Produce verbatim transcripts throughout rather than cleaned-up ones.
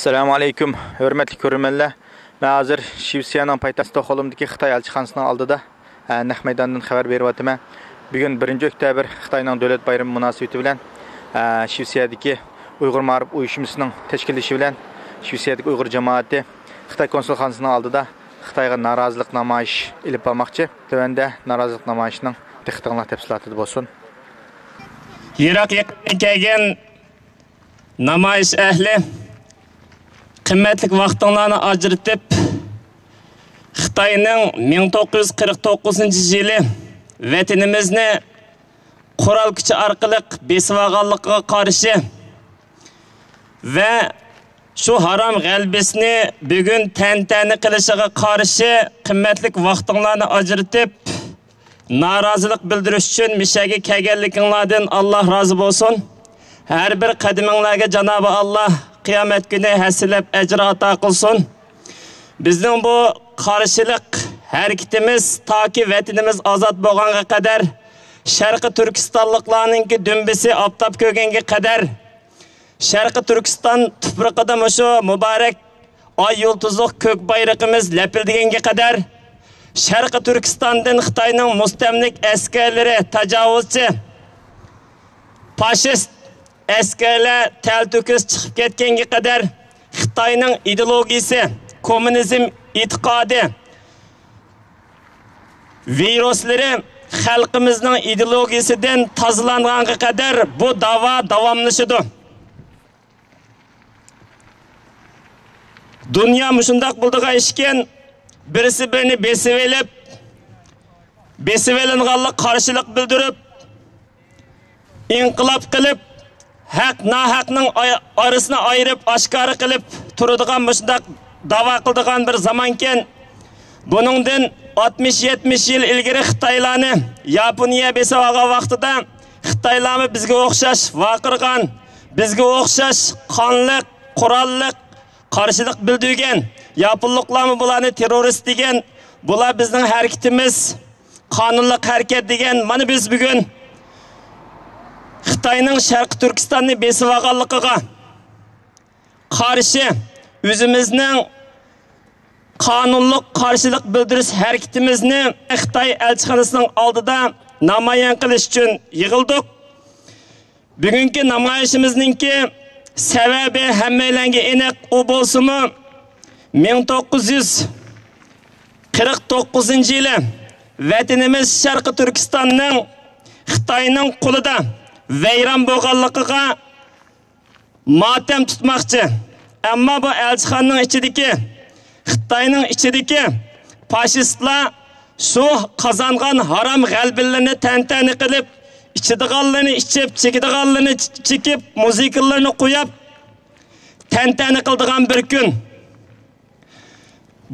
ئەسسالامۇ ئەلەيكۇم، ھۆرمەتلىك كۆرۈرمەنلەر. مەن ھازىر شىۋېتسىيەنىڭ پايتەختى ستوكھولمدىكى خىتاي ئەلچىخانىسىنىڭ ئالدىدا، ئە، نەق مەيداندىن خەۋەر بېرىۋاتىمەن. بۈگۈن بىرىنچى ئۆكتەبىر، خىتاينىڭ دۆلەت بايرىمى مۇناسىۋىتى بىلەن، ئە، شىۋېتسىيەدىكى ئۇيغۇر مائارىپ ئۇيۇشمىسىنىڭ تەشكىللىشى بىلەن شىۋېتسىيەدىكى ئۇيغۇر جامائىتى خىتاي كونسۇلخانىسىنىڭ ئالدىدا خىتايغا نارازىلىق نامايىش ئېلىپ بارماقچى. تۆۋەندە نارازىلىق نامايىشىنىڭ دىققىتىڭلار تەپسىلاتىدا بولسۇن. يىراق يېقىندىن كەلگەن نامايىش ئەھلى، قىممەتلىك ۋاقتىڭلارنى ئاجرىتىپ، خىتاينىڭ مىڭ توققۇز يۈز قىرىق توققۇزىنچى يىلى ۋەتىنىمىزنى قورال كۈچى ئارقىلىق بېسىۋالغانلىقىغا قارشى ۋە شۇ ھارام غەلىبىسىنى بۈگۈن تەنتەنە قىلىشىغا قارشى قىممەتلىك ۋاقتىڭلارنى ئاجرىتىپ، نارازىلىق بىلدۈرۈش ئۈچۈن مىشەگە كەلگەنلىكىڭلاردىن ئاللا رازى بولسۇن. ھەر بىر قەدىمىڭلارغا جانابى ئاللا قىيامەت كۈنى ھەسسىلەپ ئەجىر ئاتا قىلسۇن. بىزنىڭ بۇ قارشىلىق ھەرىكىتىمىز تاكى ۋەتىنىمىز ئازاد بولغانغا قەدەر، شەرقىي تۈركىستانلىقلارنىڭكى دۈمبىسى ئاپتاپ كۆرگەنگە قەدەر، شەرقىي تۈركىستان تۇپرىقىدا مۇشۇ مۇبارەك ئاي يۇلتۇزلۇق كۆك بايرىقىمىز لەپىلدىگەنگە قەدەر، شەرقىي تۈركىستاندىن خىتاينىڭ مۇستەملىك ئەسكەرلىرى، تاجاۋۇزچى، فاشىست ئەسكەرلەر تەلتۆكۈس چىقىپ كەتكەنگە قەدەر، خىتاينىڭ ئىدېئولوگىيىسى، كوممۇنىزم ئېتىقادى، ۋىرۇسلىرى خەلقىمىزنىڭ ئىدېئولوگىيىسىدىن تازىلانغانغا قەدەر بۇ داۋا داۋاملىشىدۇ. دۇنيا مۇشۇنداق بولىدىغان ئىشكەن، بىرسى بىرىنى بېسىۋېلىپ، بېسىۋېلىنغانلىق قارشىلىق بىلدۈرۈپ، ئىنقىلاب قىلىپ، ھەق ناھەقنىڭ ئاي-، ئارىسىنى ئايرىپ، ئاشكارا قىلىپ تۇرىدىغان، مۇشۇنداق داۋا قىلىدىغان بىر زامانكەن. بۇنىڭدىن ئاتمىش يەتمىش يىل ئىلگىرى خىتايلارنى ياپونىيە بېسىپ ئالغان ۋاقتىدا، خىتايلارمۇ بىزگە ئوخشاش ۋارقىرىغان، بىزگە ئوخشاش قانلىق، قوراللىق قارشىلىق بىلدۈرگەن، ياپونلۇقلارمۇ بۇلارنى تېررورىست دېگەن. بۇلار بىزنىڭ ھەرىكىتىمىز، قانۇنلۇق ھەرىكەت دېگەن. مانا بىز بۈگۈن خىتاينىڭ شەرقىي تۈركىستاننى بېسىۋالغانلىقىغا قارشى ئۆزىمىزنىڭ قانۇنلۇق قارشىلىق بىلدۈرۈش ھەرىكىتىمىزنى خىتاي ئەلچىخانىسىنىڭ ئالدىدا نامايان قىلىش ئۈچۈن يىغىلدۇق. بۈگۈنكى نامايىشىمىزنىڭكى سەۋەبى ھەممەيلەنگە ئېنىق، ئۇ بولسىمۇ، مىڭ توققۇز يۈز قىرىق توققۇزىنچى يىلى ۋەتىنىمىز شەرقىي تۈركىستاننىڭ خىتاينىڭ قولىدا ۋەيران بولغانلىقىغا ماتەم تۇتماقچى. ئەمما بۇ ئەلچىخانىنىڭ ئىچىدىكى، خىتاينىڭ ئىچىدىكى فاشىستلار شۇ قازانغان ھارام غەلىبىلىرىنى تەنتەنە قىلىپ، ئىچىدىغانلىرىنى ئىچىپ، چېكىدىغانلىرىنى چېكىپ، مۇزىكىلىرىنى قويۇپ، تەنتەنە قىلىدىغان بىر كۈن.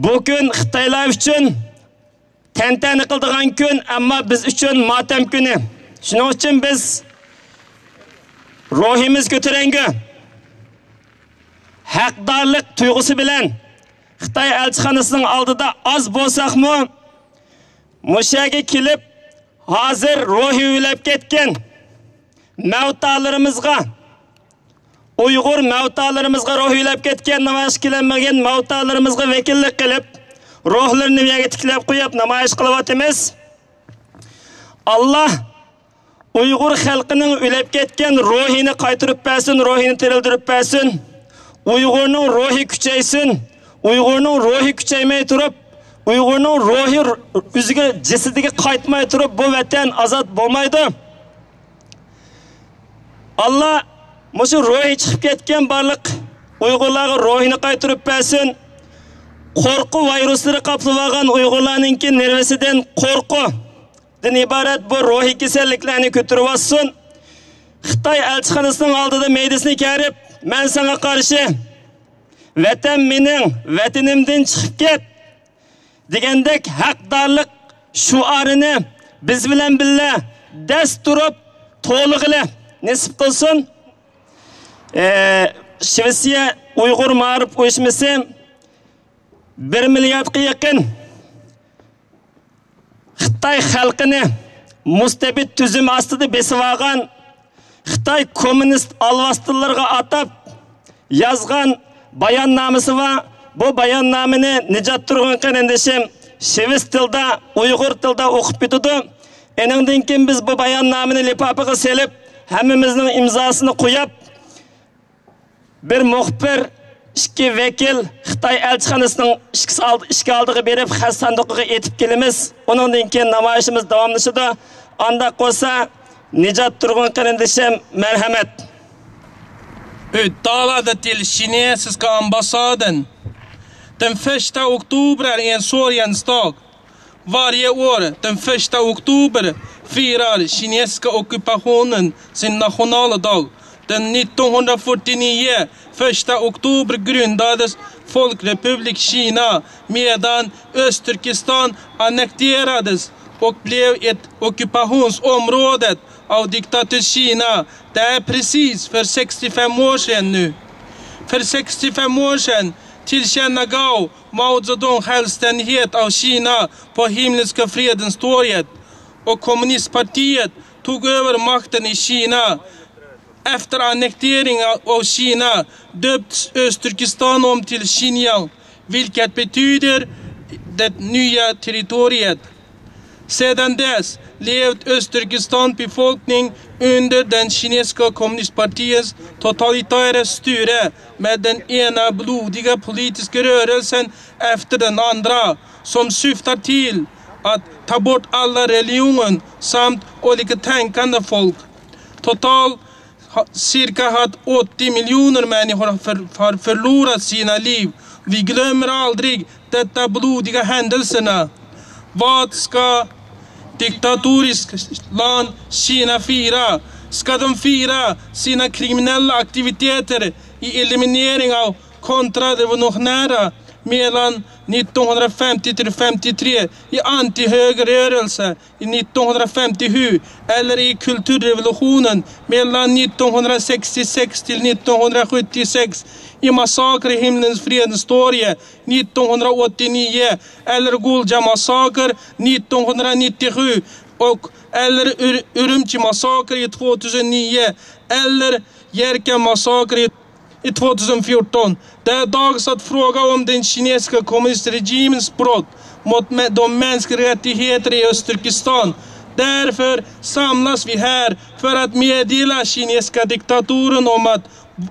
بۇ كۈن خىتايلار ئۈچۈن تەنتەنە قىلىدىغان كۈن، ئەمما بىز ئۈچۈن ماتەم كۈنى. شۇنىڭ ئۈچۈن بىز روھىمىز كۆتۈرەڭگۈ، ھەقدارلىق تۇيغۇسى بىلەن خىتاي ئەلچىخانىسىنىڭ ئالدىدا ئاز بولساقمۇ، مۇشۇ يەرگە كېلىپ، ھازىر روھى ئۆلۈپ كەتكەن مەۋتالىرىمىزغا، ئۇيغۇر مەۋتالىرىمىزغا، روھى ئۆلۈپ كەتكەن، نامايىشقا كېلەلمىگەن مەۋتالىرىمىزغا ۋەكىللىك قىلىپ، روھلىرىنى بۇ يەرگە تىكلەپ قويۇپ نامايىش قىلىۋاتىمىز. ئاللا ئۇيغۇر خەلقىنىڭ ئۆلۈپ كەتكەن روھىنى قايتۇرۇپ بەرسۇن، روھىنى تىرىلدۈرۈپ بەرسۇن. ئۇيغۇرنىڭ روھى كۈچەيسۇن. ئۇيغۇرنىڭ روھى كۈچەيمەي تۇرۇپ، ئۇيغۇرنىڭ روھى ئۆزىگە، جەسىتىگە قايتماي تۇرۇپ، بۇ ۋەتەن ئازاد بولمايدۇ. ئاللا مۇشۇ روھى چىقىپ كەتكەن بارلىق ئۇيغۇرلارغا روھىنى قايتۇرۇپ بەرسۇن. قورقۇ ۋىرۇسلىرى قاپلىۋالغان ئۇيغۇرلارنىڭكى نېرۋىسىدىن قورقۇدىن ئىبارەت بۇ روھىي كېسەللىكلەرنى كۆتۈرۈۋالسۇن. خىتاي ئەلچىخانىسىنىڭ ئالدىدا مەيدىسىنى كېرىپ، «مەن ساڭا قارشى، ۋەتەن مېنىڭ، ۋەتىنىمدىن چىقىپ كەت» دېگەندەك ھەقدارلىق شوئارىنى بىز بىلەن بىللە دەس تۇرۇپ توۋلىغىلى نېسىپ قىلسۇن. ئە، شىۋېتسىيە ئۇيغۇر مائارىپ ئۇيۇشمىسى بىر مىلياردقا يېقىن خىتاي خەلقىنى مۇستەبىت تۈزۈم ئاستىدا بېسىۋالغان خىتاي كوممۇنىست ئالۋاستىلىرىغا ئاتاپ يازغان باياننامىسى بار. بۇ باياننامىنى نىجات تۇرغۇن قېرىندىشىم شىۋېتس تىلدا، ئۇيغۇر تىلدا ئوقۇپ ئۆتىدۇ. ئېنىڭدىن كېيىن بىز بۇ باياننامىنى لىپاپىغا سېلىپ، ھەممىمىزنىڭ ئىمزاسىنى قويۇپ، بىر مۇخبىر، ئىككى ۋەكىل خىتاي ئەلچىخانىسىنىڭ ئىشىك ئالدىغا بېرىپ، خەت ساندۇقىغا ئېتىپ كېلىمىز. ئۇنىڭدىن كېيىن نامايىشىمىز داۋاملىشىدۇ. ئانداق بولسا، نىجات تۇرغۇن قېرىندىشىم، مەرھەمەت. Uttalandet till kinesiska ambassaden. Den första oktober är en sorgens dag. Varje år den första oktober firar kinesiska ockupationen sin nationaldag. Den nittonhundrafyrtionio första oktober grundades Folkrepublik Kina, medan Östturkestan annekterades och blev ett ockupationsområde av diktatur Kina. Det är precis för sextiofem år sedan nu. För sextiofem år sedan tillkännagav Mao Zedong självständighet av Kina på Himmelska fredens torget, och kommunistpartiet tog över makten i Kina. Efter annektering av Kina döptes Östturkestan om till Xinjiang, vilket betyder det nya territoriet. Sedan dess levde Östturkestans befolkning under den kinesiska kommunistpartiets totalitära styre, med den ena blodiga politiska rörelsen efter den andra, som syftar till att ta bort alla religioner samt olika tänkande folk. Totalt cirka åttio miljoner människor har förlorat sina liv. Vi glömmer aldrig detta blodiga händelserna. Vad ska diktatoriskt land Kina fira? Ska de fira sina kriminella aktiviteter i eliminering av kontrarevolutionära mellan nittonhundrafemtio till femtiotre, i antihögerrörelse i nittonhundrafemtiosju eller i kulturrevolutionen mellan nittonhundrasextiosex till nittonhundrasjuttiosex, i massaker i Himmelska fredens torg nittonhundraåttionio eller Gulja massaker nittonhundranittiosju och eller Ur Urumqi massaker i tvåtusennio eller Jerka massaker i i tvåtusenfjorton. Det är dags att fråga om den kinesiska kommunistregimens brott mot de mänskliga rättigheter i Östturkestan. Därför samlas vi här för att meddela kinesiska diktaturen om att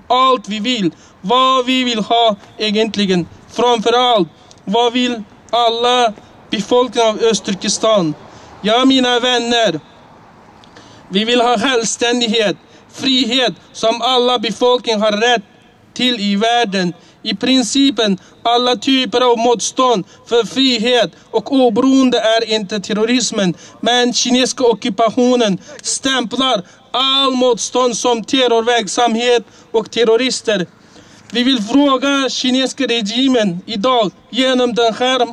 allt vi vill, vad vi vill ha egentligen, framför allt, vad vill alla befolkningen av Östturkestan? Ja, mina vänner, vi vill ha självständighet, frihet som alla befolkning har rätt till i världen. I principen alla typer av motstånd för frihet och oberoende är inte terrorismen, men kinesiska ockupationen stämplar all motstånd som terrorverksamhet och terrorister. Vi vill fråga kinesiska regimen idag genom den här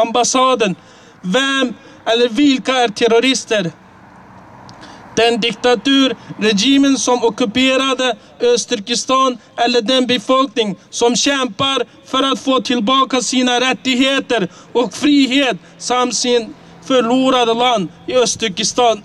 ambassaden: vem eller vilka är terrorister? Den diktaturregimen som ockuperade Östturkestan eller den befolkning som kämpar för att få tillbaka sina rättigheter och frihet samt sin förlorade land i Östturkestan.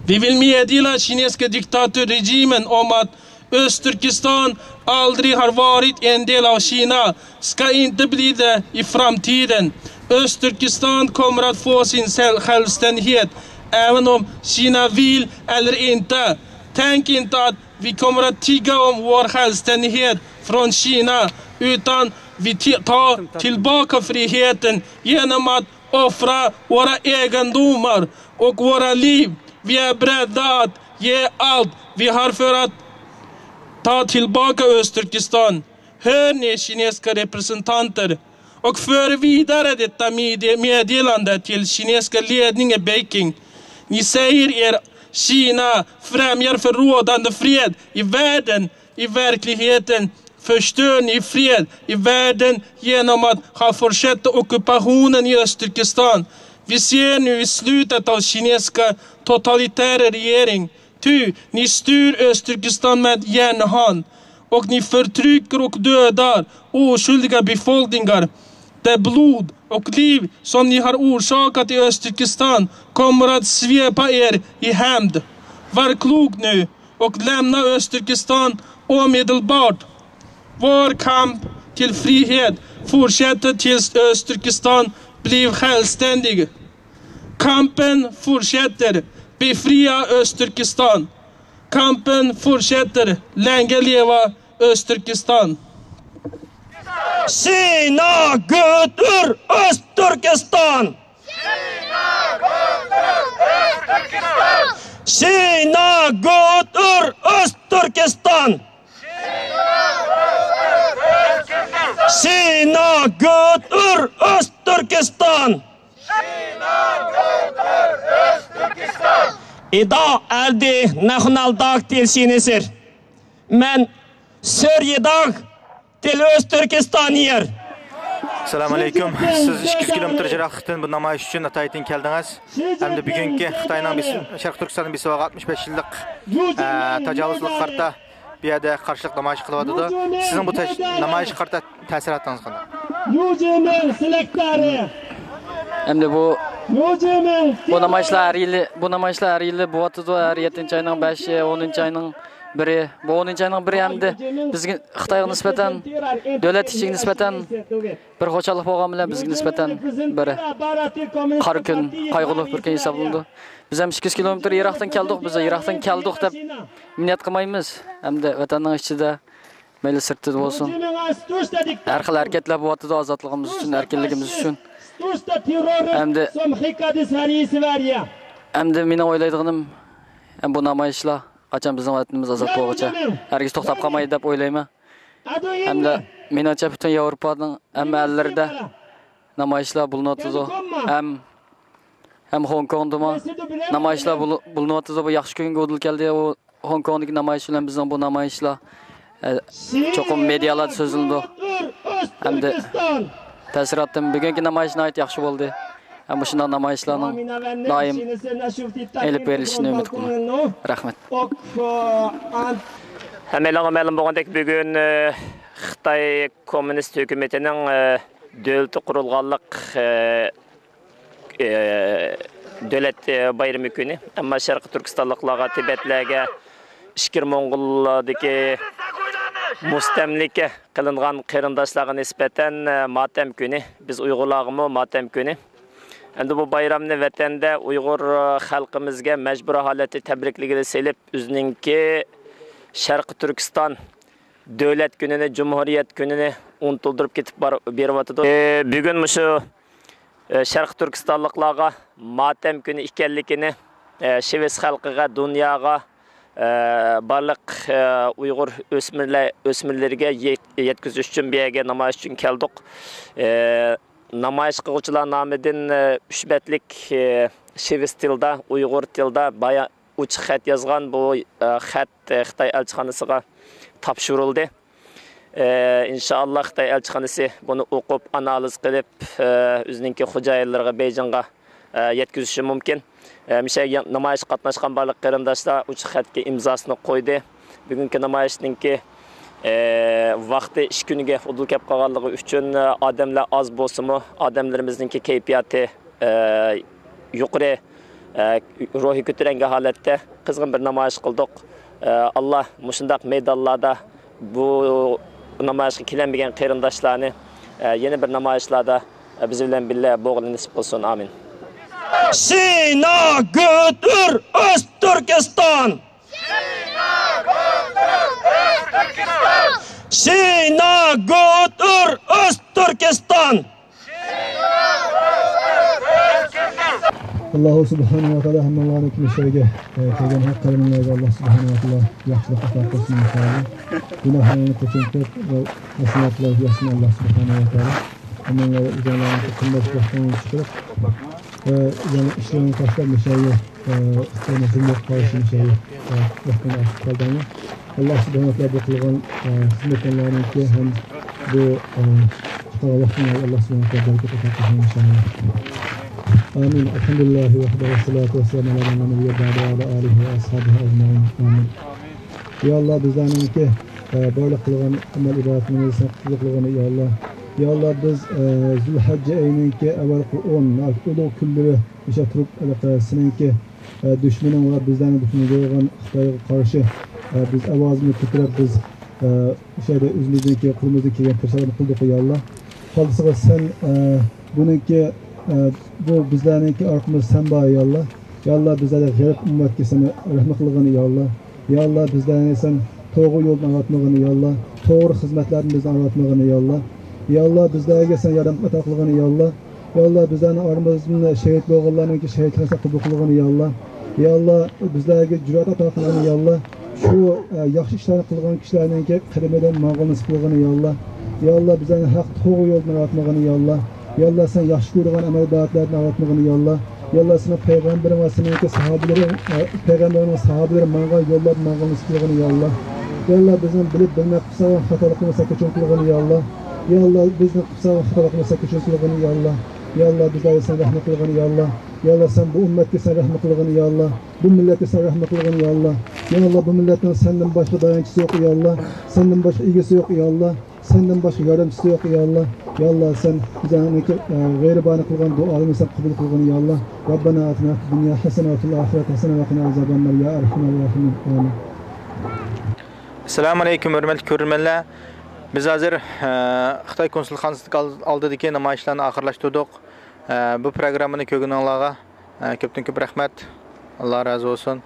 Vi vill meddela kinesiska diktaturregimen om att Östturkestan aldrig har varit en del av Kina, ska inte bli det i framtiden. Östturkestan kommer att få sin självständighet, även om Kina vill eller inte. Tänk inte att vi kommer att tigga om vår självständighet från Kina, utan vi tar tillbaka friheten genom att offra våra egendomar och våra liv. Vi är beredda att ge allt vi har för att ta tillbaka Östturkestan. Hör ni kinesiska representanter, och för vidare detta meddelande till kinesiska ledningen i Peking. Ni säger er Kina främjar för rådande fred i världen. I verkligheten förstör ni fred i världen genom att ha fortsätta ockupationen i Östturkestan. Vi ser nu i slutet av kinesiska totalitära regering. Ty ni styr Östturkestan med järnhand och ni förtrycker och dödar oskyldiga befolkningar. Det blod och liv som ni har orsakat i Östturkestan kommer att svepa er i hämnd. Var klok nu. Och lämna Östtürkestan omedelbart. Vår kamp till frihet fortsätter tills Östtürkestan blir självständig. Kampen fortsätter. Befria Östtürkestan. Kampen fortsätter. Länge leva Östtürkestan. Kina götür Östtürkestan! Kina götür Östtürkestan! Kina götür Östtürkestan! Idag är det nationaldag till Kineser. Men Sörjedag till Östtürkestanier. Assalamu alaykum. Siz ئىككى يۈز كىلومېتىر يىراقلىقتىن بۇ نامايىش ئۈچۈن ئاتايتىن كەلدىڭىز. ئەمدى بۈگۈنكى خىتاينىڭ بېسىم، شەرقىي تۈركىستاننى بېسىۋالغان ئاتمىش بەش يىللىق، ئە، تاجاۋۇزلۇق قارىتا بۇ يەردە قارشىلىق نامايىش قىلىۋاتىدۇ. سىزنىڭ بۇ تەش-، نامايىشقا قارىتا تەسىراتىڭىز قانداق؟ ئەمدى بۇ، بۇ نامايىشلار ھەر يىلى، بۇ نامايىشلار ھەر يىلى بولۇۋاتىدۇ. ھەر يەتتىنچى ئاينىڭ بەشى، ئونىنچى ئاينىڭ بىرى. بۇ ئونىنچى ئاينىڭ بىرى ئەمدى بىزگە، خىتايغا نىسبەتەن، دۆلەت ئىچىگە نىسبەتەن بىر خۇشاللىق بولغان بىلەن بىزگە نىسبەتەن بىر قارا كۈن، قايغۇلۇق بىر كۈن ھېسابلىنىدۇ. بىز ھەم ئىككى يۈز كىلومېتىر يىراقتىن كەلدۇق، بىز يىراقتىن كەلدۇق دەپ مىننەت قىلمايمىز. ئەمدى ۋەتەننىڭ ئىچىدە، مەيلى سىرتىدا بولسۇن، ھەر خىل ھەرىكەتلەر بولۇۋاتىدۇ ئازادلىقىمىز ئۈچۈن، ئەركىنلىكىمىز ئۈچۈن. ئەمدى ئەمدى مېنىڭ ئويلايدىغىنىم، ئەمدى بۇ نامايىشلار قاچان بىزنىڭ ۋەتىنىمىز ئازاد بولغۇچە ھەرگىز توختاپ قالمايدۇ دەپ ئويلايمەن. ئەمدى مېنىڭچە پۈتۈن ياۋروپانىڭ ھەممە ئەللىرىدە نامايىشلار بولۇنۇۋاتىدۇ. ھەم، ھەم خوڭكوڭدىمۇ نامايىشلار بولۇ-، بولۇنۇۋاتىدۇ. بۇ ياخشى كۈنگە ئۇدۇل كەلدى. ئۇ خوڭكوڭدىكى نامايىش بىلەن بىزنىڭ بۇ نامايىشلار، ئە، چوقۇم مېدىيالاردا سۆزلىنىدۇ. ئەمدى تەسىراتتىن بۈگۈنكى نامايىش ناھايىتى ياخشى بولدى. ھەم مۇشۇنداق نامايىشلارنىڭ دائىم ئېلىپ بېرىلىشىنى ئۈمىد قىلىمەن. رەھمەت. ھەممەيلەنگە مەلۇم بولغاندەك، بۈگۈن، ئە، خىتاي كوممۇنىست ھۆكۈمىتىنىڭ، ئە، دۆلىتى قۇرۇلغانلىق، ئە، ئى، دۆلەت، ئى، بايرىمى كۈنى. ئەمما شەرقىي تۈركىستانلىقلارغا، تىبەتلەرگە ئىچكىرى موڭغۇللاردىكى مۇستەملىكە قىلىنغان قېرىنداشلارغا نىسبەتەن، ئى، ماتەم كۈنى. بىز ئۇيغۇرلارغىمۇ ماتەم كۈنى. ئەمدى بۇ بايرامنى ۋەتەندە ئۇيغۇر، ئى، خەلقىمىزگە مەجبۇرىي ھالەتتە تەبرىكلىگىلى سېلىپ، ئۆزىنىڭكى شەرقىي تۈركىستان دۆلەت كۈنىنى، جۇمھۇرىيەت كۈنىنى ئۇنتۇلدۇرۇپ كېتىپ بار-، بېرىۋاتىدۇ. ئى، بۈگۈن مۇشۇ ئى، شەرقىي تۈركىستانلىقلارغا ماتەم كۈنى ئىكەنلىكىنى، ئى، شىۋېتس خەلقىگە، دۇنياغا، ئى، بارلىق، ئى، ئۇيغۇر ئۆسمۈرلە-، ئۆسمۈرلىرىگە يەت-، يەتكۈزۈش ئۈچۈن بۇ يەرگە نامايىش ئۈچۈن كەلدۇق. ئى، نامايىش قىلغۇچىلار نامىدىن، ئى، ئۈچ بەتلىك، ئى، شىۋېتس تىلدا، ئۇيغۇر تىلدا بايا-، ئوچۇق خەت يازغان. بۇ، ئى، خەت، ئى، خىتاي ئەلچىخانىسىغا تاپشۇرۇلدى. ئى، ئىنشائاللا، خىتاي ئەلچىخانىسى بۇنى ئوقۇپ، ئانالىز قىلىپ، ئى، ئۆزىنىڭكى خوجايىنلىرىغا، بېيجىڭغا، ئى، يەتكۈزۈشى مۇمكىن. ئى، مۇشۇ يەرگە نامايىشقا قاتناشقان بارلىق قېرىنداشلار ئوچۇق خەتكە ئىمزاسىنى قويدى. بۈگۈنكى نامايىشنىڭكى، ئى، ۋاقتى ئىككى كۈنگە ئۇدۇل كەپ قالغانلىقى ئۈچۈن، ئى، ئادەملەر ئاز بولسىمۇ، ئادەملىرىمىزنىڭكى كەيپىياتى، ئى، يۇقىرى، ئە، روھى كۆتۈرەڭگۈ ھالەتتە قىزغىن بىر نامايىش قىلدۇق. ئە، ئاللا مۇشۇنداق مەيدانلاردا بۇ نامايىشقا كېلەلمىگەن قېرىنداشلارنى، ئە، يەنە بىر نامايىشلاردا، ئە، بىز بىلەن بىللە بولغىلى نېسىپ قىلسۇن. ئامىن. Kina götür Öztürkistan! Kina götür Öztürkistan! ئاللاھ سۇبھانەھۇ ۋە تائالا ھەممىڭلارنى كۈنۈشلەرگە، ئە، كەلگەن ھەق قەدەملەرگە ئاللاھ سۇبھانەھۇ ۋە تائالا ياخشىلىق ئاتا قىلسۇن ئىنشائاللاھ. گۇناھلارنى كەچۈرۈپ ۋە ھەسەناتلار يازسۇن ئاللاھ سۇبھانەھۇ ۋە تائالا. ھەممىڭلار ئۆزۈڭلارنىڭ قىممەت ۋاقتىڭلارنى چىقىرىپ، ئە، يەنە ئىشلىرىڭنى تاشلاپ مۇشۇ يەرگە، ئە، خىتاينىڭ زۇلمەت قارشى مۇشۇ يەرگە، ئە، ۋاقتىڭلارنى ئاچىقىپ قالدىڭلار. ئاللاھ سۇبھانەھۇ ۋە تائالا بۇ قىلغان، ئە، خىزمىتىڭلارنىڭكى ھەم بۇ، ئە، چىقارغان ۋاقتىڭلارغا ئاللاھ سۇبھانەھۇ ۋە تائالا بەرىكەت ئاتا قىلسۇن ئىنشائاللاھ. ئامىن. ئەلھەمدۇلىللاھى ۋەھدەھۇ ۋەسسالاتۇ ۋەسسالامۇ ئەلا مەن لا نەبىييە بەئدەھۇ ۋە ئالا ئالىھى ۋە ئەسھابىھى ئەجمەئىن. ئامىن. يا ئاللاھ، بىزلەرنىڭكى، ئە، بارلىق قىلغان ئەمەل ئىبادىتىمىزنى سەن قوبۇل قىلغىن، يا ئاللاھ. يا ئاللاھ، بىز، ئە، زۇلھەججە ئېيىنىڭكى ئەۋۋەلقى ئون ياكى ئۇلۇغ كۈنلىرى مۇشۇ تۇرۇپ، ھېلىقى سېنىڭكى، ئە، دۈشمىنىڭ ۋە بىزلەرنىڭ دۈشمىنى بولغان خىتايغا قارشى، ئە، بىز ئاۋازىمىزنى كۆتۈرۈپ، بىز، ئە، ئۇ يەردە ئۆزىمىزنىڭكى قولىمىزدىن كەلگەن پۇرسەتلەرنى قىلدۇق، يا ئاللا. قالسىغا سەن، ئە، بۇنىڭكى، ئە، بۇ بىزلەرنىڭكى ئارقىمىزدا سەن بار، يا ئاللا. يا ئاللا، بىزلەرگە غېرىب ئۈممەتكە سەن رەھمەت قىلغىن، يا ئاللا. يا ئاللا، بىزلەرنى سەن توغرا يولدىن ئايرىتمىغىن، يا ئاللا. توغرا خىزمەتلەردىن بىزنى ئايرىتمىغىن، يا ئاللا. يا ئاللا، بىزلەرگە سەن ياردەم ئاتا قىلغىن، يا ئاللا. يا ئاللا، بىزلەرنىڭ ئارىمىزدىن شېھىت بولغانلارنىڭكى شېھىتلىرىنى سەن قوبۇل قىلغىن، يا ئاللا. يا ئاللا، بىزلەرگە جۈرئەت ئاتا قىلغىن، يا ئاللا. شۇ، ئە، ياخشى ئىشلارنى قىلغان كىشىلەرنىڭكى قەدىمىدىن ماڭغىلى نېسىپ قىلغىن، يا ئاللا. يا ئاللا، بىزلەرنى ھەق توغرا يولدىن ئايرىتمىغىن، يا ئاللا. يا ئاللا، سەن ياخشى كۆرىدىغان ئەمەل ئىبادەتلەردىن ئايرىتمىغىن، يا ئاللا. يا ئاللا، سېنىڭ پەيغەمبىرىڭ ۋە سېنىڭكى ساھابىلىرىڭ، ئە، پەيغەمبىرىڭنىڭ ساھابىلىرى ماڭغان يوللاردا ماڭغىلى نېسىپ قىلغىن، يا ئاللا. يا ئاللا، بىزنىڭ بىلىپ بىلمەي قىلساق خاتالىقىمىزنى سەن كەچۈرۈم قىلغىن، يا ئاللا. يا ئاللا، بىزنىڭ قىلساق خاتالىقىمىزنى سەن كەچۈرۈم قىلغىن، يا ئاللا. يا ئاللا، بىزلەرگە سەن رەھمەت قىلغىن، يا ئاللا. يا ئاللا، سەن بۇ ئۈممەتكە سەن رەھمەت قىلغىن، يا ئاللا. بۇ مىللەتكە سەن رەھمەت قىلغىن، يا ئاللا. يا ئاللا، بۇ مىللەتنىڭ سەندىن باشقا دايانچىسى يوق، يا ئاللا. سەندىن باشقا ئىگىسى يوق، يا ئاللا. سەندىن باشقا ياردەمچىسى يوق، يا ئاللا. يا ئاللا، سەن بىزنىڭكى، ئە، غېرىبانە قىلغان دۇئالىرىمىزنى سەن قوبۇل قىلغىن، يا ئاللا. ربنا آتنا في الدنيا حسنة وفي الآخرة حسنة وقنا عذاب النار يا أرحم الراحمين. آمين. ئەسسالامۇ ئەلەيكۇم، ھۆرمەتلىك كۆرۈرمەنلەر. بىز ھازىر، ئە، خىتاي كونسۇلخانىسىنىڭ ئال-، ئالدىدىكى نامايىشلارنى ئاخىرلاشتۇردۇق. ئە، بۇ پروگراممىنى كۆرگىنىڭلارغا، ئە، كۆپتىن كۆپ رەھمەت. ئاللا رازى بولسۇن.